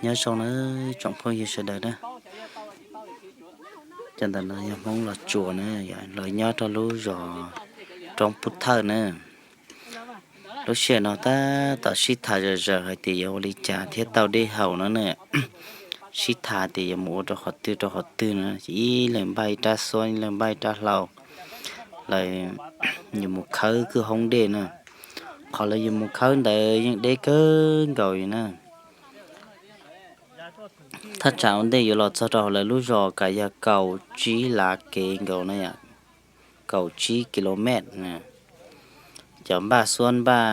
Nyob zoo na tsoom phooj ywg sawv daws na. Cov ntawm no yog Hmoob Los Tsuas na, lawv nyob rau lub zos Roob Pub Thawj na. Lub sij hawm no tab tom sib tham zom zaws hais tias yuav ua li cas thiab tau dej haus no na. Sib tham tias yuav mus ua rau qhov twg rau qhov twg no, ib leeg npaj ib rab xuab, ib leeg npaj ib rab hlau, lawv yuav mus khawb kwj hoob dej na. Qhov lawv yuav mus khawb ntawd yeej deb kawg nkaus li na. Thaj tsam ua ntej yuav los txog rau hauv lawv lub zos kav yog kaum tsib lav kev nkaus na yom, kaum tsib ki lo mev na. Cov npaj xuab npaj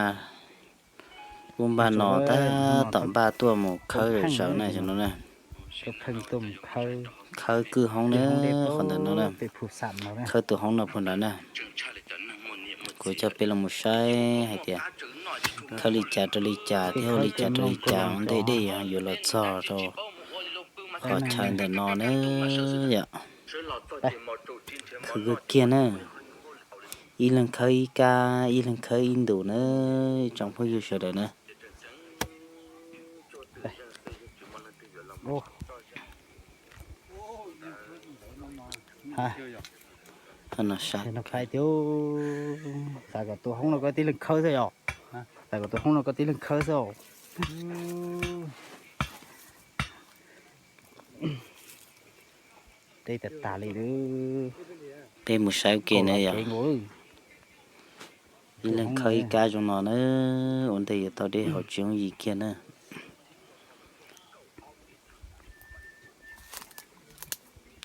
ub npaj no tab tom npaj tuaj mus khawb zom zaws na cov no na. Khawb kwj hoob na, qhov ntawm no na, khawb tus hoob no puag nrad na. Kuv coj peb los mus saib hais tias khawb li cas rau li cas thiab ua li cas rau li cas ua ntej dej yuav los txog rau qhov chaw ntawm no na yom. Khwv kiag na, ib leeg khawb ib kab, ib leeg khawb ib ntus na, ib tsoom phooj ywg sawv daws na. Xav kom tus hoob no koj tib leeg khawb xwb yom. Xav kom tus hoob no koj tib leeg khawb xwb os. Dej tas tas li. Peb mus saib ua ke na yom. Ib leeg khawb ib kab zoo no na, ua ntej yuav tau dej haus tsis yooj yim kiag na.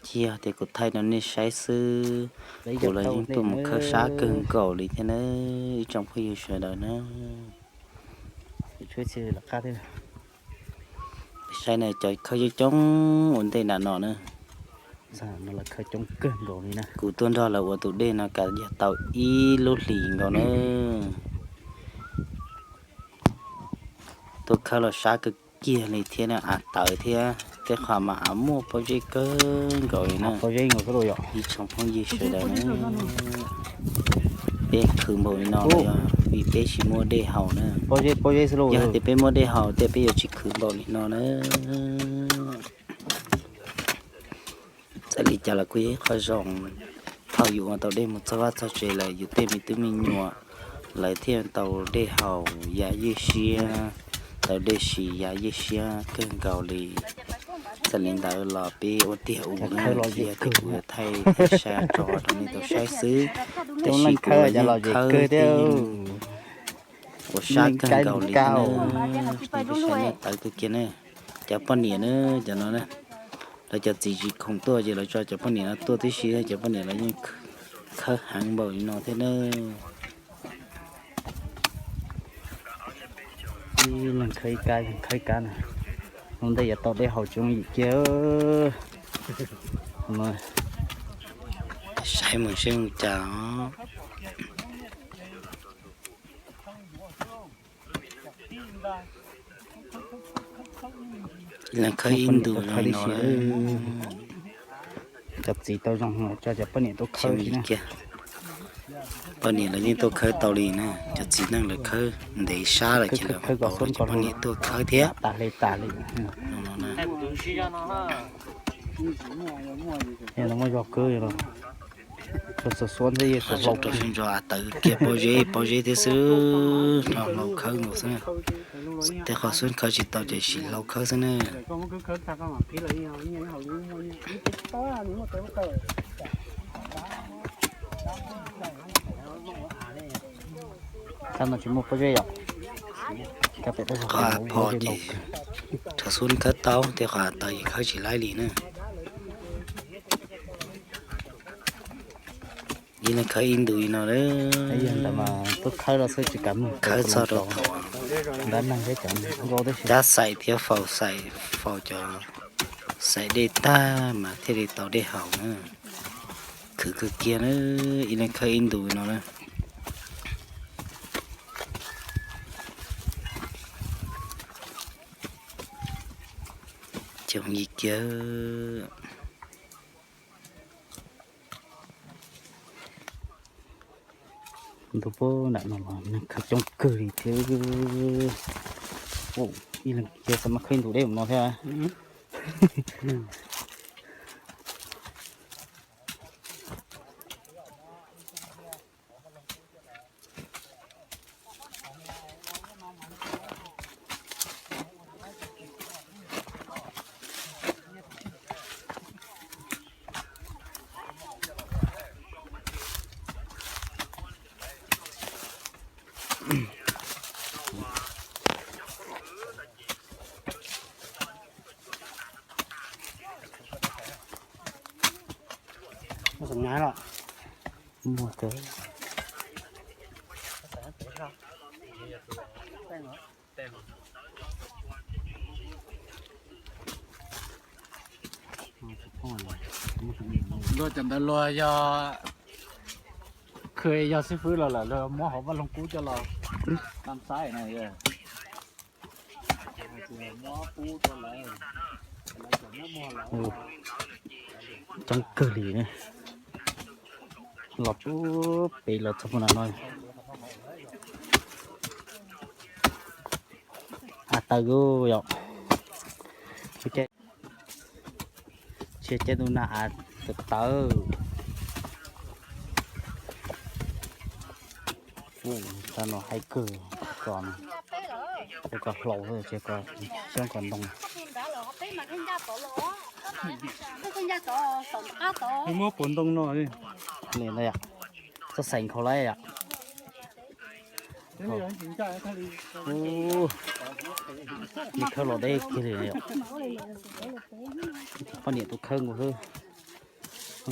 Cia tias kuv thaij rau nej saib xwb, kuv los yeej tuaj mus khawb sab kawg nkaus li thiab na, ib tsoom phooj ywg sawv daws na. Saib na, cov khawb coob coob ua ntej nram no na. Kuv tuaj nrog lawv ua tus dej no kav yog tau ib lub hlis nkaus na. Tuaj khawb los sab kawg kiag li thiab na, av tawv thiab, tej qhov mas av muaj pob zeb kawg nkaus li na. Ib tsoom phooj ywg sawv daws na, peb khwv npaum li no los yog vim peb tsis muaj dej haus na. Yog tias peb muaj dej haus tiag peb yuav tsis khwv npaum li no na. Txawm li cas los kuj yog ib qho zoo, thaum yus ua tau dej mus txog vaj txog tsev lawm yus tej me tub me nyuam lawv thiaj tau dej haus yam ywj siab, tau dej siv yam ywj siab kawg nkaus li. Txawm li ntawd los peb ua tiag ua na, tsis yog tias kuv yuav thaij thiab saib tso rau nej tau saib xwb, tiam sis kuv yeej khawb thiab ua sab kawg nkaus li thiab na. Peb saib nej tawv kawg kiag na. Cov poj niam na, cov no na, lawv cov txiv tsis khoom tuaj ces lawv tso cov poj niam no tuaj tib si, cov poj niam lawv yeej khawb heev npaum li no thiab na. Ib leeg khawb ib kab, ib leeg khawb ib kab na. Ua ntej yuav tau dej haus tsis yooj yim kiag. Saib mus seb mus cas os. Ib leeg khawb ib ntus li no. Cov txiv tau zoo tso cov poj niam tuaj khawb kiag. Poj niam lawv yeej tuaj khawb tau li na, cov txiv neej lawv khawb ntev sab lawm ces lawv pom cov poj niam tuaj khawb thiab. Rau xub ntxo av tawv kiag pob zeb pob zeb thiab xwb, rau hlau khawb nkaus xwb. Tej qhov xub khawb tsis tau ces sim hlau khawb xwb na. Qhov av phom ces rau xub khawb tau, tej qhov av tawv ces khawb tsis laib li na. Ib leeg khawb ib ntus li no lawm. Khawb txog rau thaum cab xaim thiab faus xaim, faus cov xaim dej tag mas thiaj li tau dej haus na. Khwv kawg kiag na, ib leeg khawb ib ntus li no na. Coob yim kiag. Ntu puag nram no los neeg khawb coob kawg li thiab. Ib leeg ces txawm mas khawb ib ntus deb mus no thiab. Muaj kawg. Luag cov ntawd luag yog, khw yog xib fwb los lawm luag muab hauv vaj loog kub coj los tam saib na. Coob kawg li ne. Los pub pem los txog pum no no. Av tawv yom. Tsis caij ntuj nag av tawv tawv. Tag no haib kawg, tso no, tso kom hlau xwb, tsis kom xyoob kom ntoo. Muab puas ntoo no li. Txoj xaim nkhaus lawm yom. Ub, khawb los deb kiag li yom. Poj niam tus khawb nkaus xwb.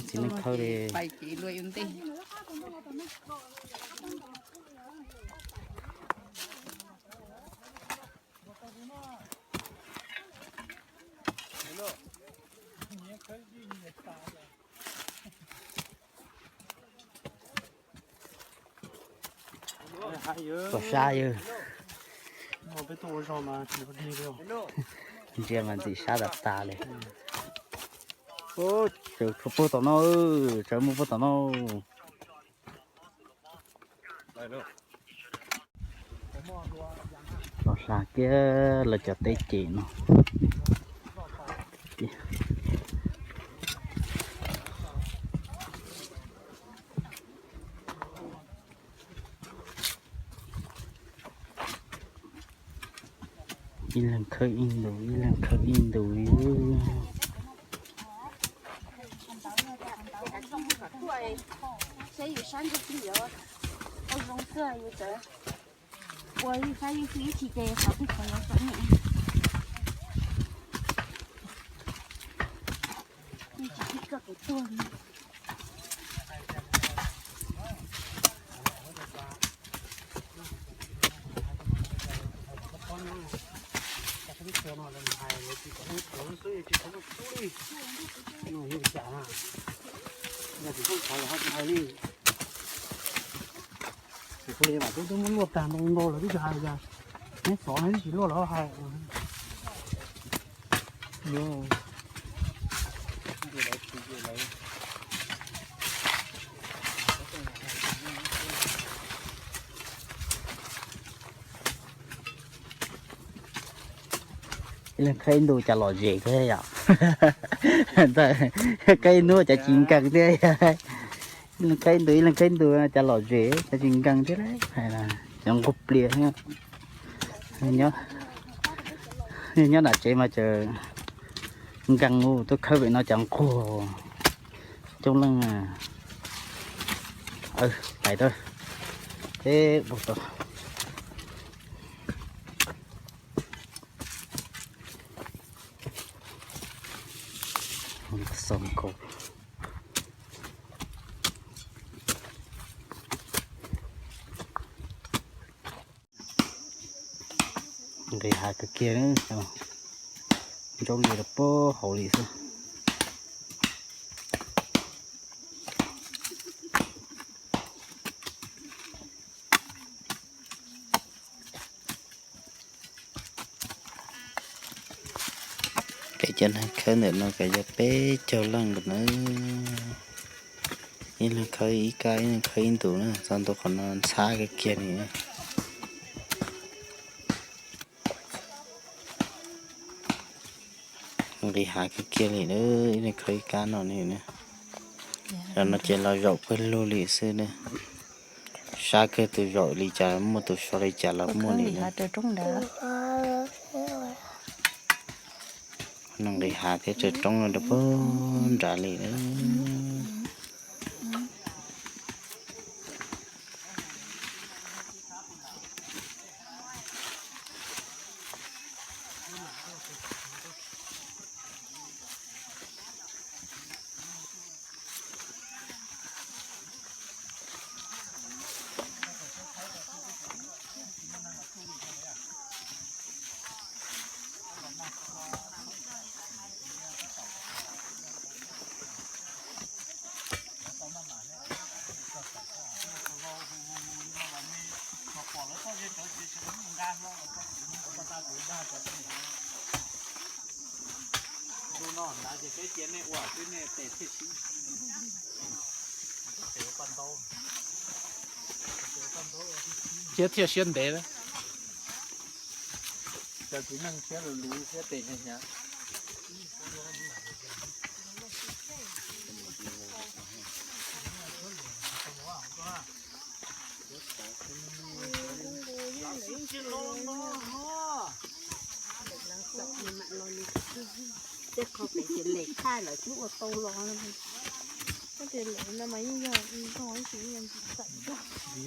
Txiv neej khawb li. Kom sab yawg. Ntsia mas ntxim sab tas tas li. Tsawv tshuav puag tom no, tsawv muaj puag tom no. Los hla kiag lawv cov teb ces no. Ib leeg khawb ib ntus, ib leeg khawb ib ntus. Ua ib sab ib tsi ces qhov twg qhov yuav txom nyem. Ib tsi tib koj tus tuag li. Tus li mas twb twb muab luaj tag ntoo ntau lawm twb tsis hais li cas. Neb xov no twb tsis luaj los hais. Ib leeg khawb ib ntus cas lom zem thiab yom. Khawb ib hnub cas tsis nkees thiab. Ib leeg khawb ib ntus, ib leeg khawb ib ntus cas lom zem cas tsis nkees thiab. Hais cov nquag plias thiab. Nyob nram tsev mas cas nkees, tuaj khawb pem no cas nquag. Coob leej, pais tau teb ua tau. Nqis hav kawg kiag, ntsaub li rau puag hauv li xwb. Peb cov neeg khawb ntawm no kuj yog peb caug leej nkaus na. Ib leeg khawb ib kab, ib leeg khawb ib ntus na, txog ntua qhov no ntxhab kawg kiag li. Nqis hav kawg kiag li na, ib leeg khaws ib kab no li na. Cov no ces los zaum pawg lug li xwb na. Sab kawg, tus zaum li cas muaj, tus so li cas los muaj li na. Nqis hav thiab raws roob no rau pem nrad li na. Thiab thiaj siab ntev na. Cov txiv neej thiab lus luv thiab tes hnyav hnyav.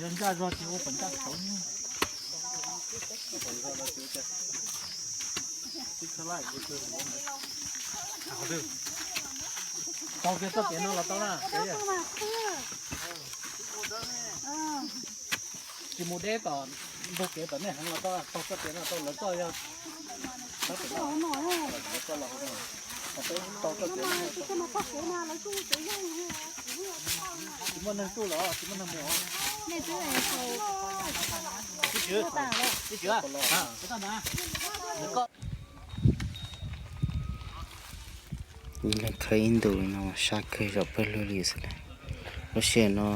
Yog ncaj zog ces ua kom ncaj tshauv. Tau kiag txoj kev no los tau na. Tsis mus deb tom ntug kev tom nej heev los tau, taug txoj kev no tau, lawv txoj yog, lawv txoj los, tau txoj kev no. Tsis muaj neeg tuaj los tsis muaj neeg mus. Ib leeg khawb ib ntus li no, sab kawg, zaum pawg lug li xwb na. Lub sij hawm no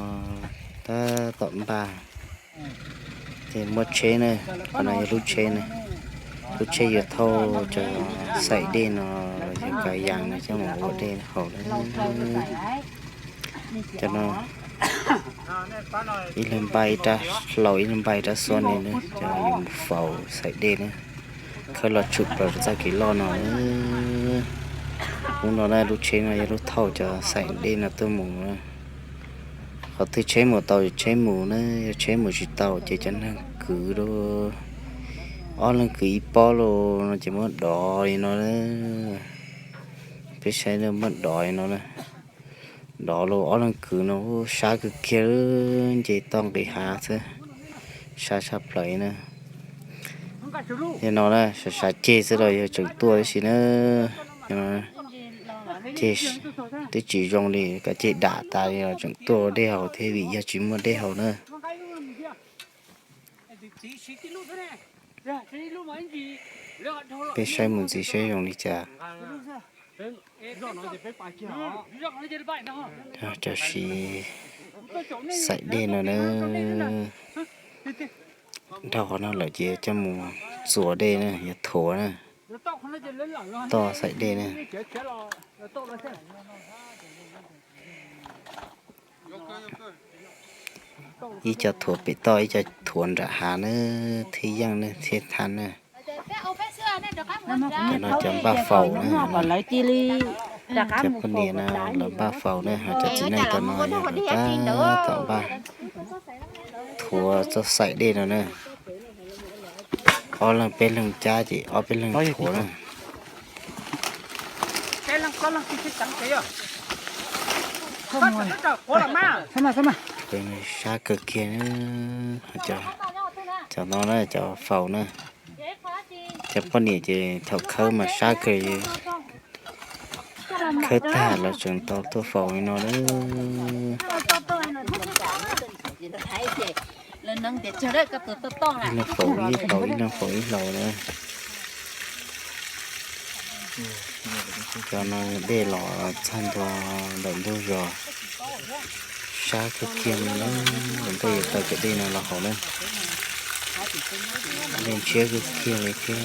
tab tom npaj, ces muab tsheb na, qhov no yog lub tsheb na, lub tsheb yuav thauj cov xaim dej no, yog kav yas no coj mus ua dej haus na. Cov no ib leeg npaj ib rab hlau, ib leeg npaj ib rab xuab li na, cov yuav mus faus xaim dej na, khawb los tshwm plaws rau txoj kev loj no na. Hnub no na, lub tsheb no yog lub thauj cov xaim dej no tuaj mus na. Qhov twg tsheb mus tau ces tsheb mus na, yog tsheb mus tsis tau ces cov neeg kwv lauj, ob leeg kwv ib pob lauj no ces muab dov li no na. Peb saib na, muab dov li no na. Dov lauj, ob leeg kwv no sab kawg kiag, nce toj nqis hav xwb, sab tshaj plaws na. Yog no na, sav sav ceg xwb los yog tseem tuaj tib si na. Ceg twb tsis zoo li, kav ceg dam tas li los tseem tuaj ua dej haus thiab, vim yog tsis muaj dej haus na. Peb saib mus ntxiv saib zoo li cas. Cov siv xaim dej no na, dhau qhov no lawm ces coj mus txuas dej na, yuav thuav na, toj xaim dej na. Ib co thuav pem toj, ib co thuav nram hav na, thiaj yeej na, thiaj thab na. Cov no cov npaj faus na, cov poj niam na lawv npaj faus na, ho cov txiv neej tam no yog lawv tab tom npaj thuav txoj xaim dej no na. Ob leeg peb leeg cab ces ob peb leeg thuav na. Sab kawg kiag, cov no na cov faus na. Cov poj niam ces thaum khawb mas sab kawg, khawb tag los tseem tau tuaj faus li no na. Ib leeg faus ib hlau, ib leeg faus ib hlau na. Cov no dej los txog ntua ntawm ntug zos, sab kawg kiag li na, ntej yuav tau cov dej no los haus na. Dej ntshiab kawg kiag li thiab,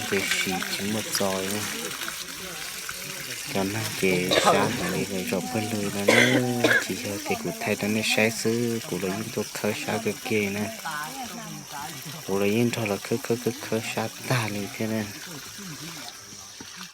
tiam sis tsis muaj txo li na. Cov neeg ces sab heev li lawm zom pawg lug no na. Tsis yog tias kuv thaij rau nej saib xwb, kuv los yeej tuaj khawb sab kawg kiag na. Kuv los yeej nrog lawv khawb khawb khawb khawb sab tag li thiab na.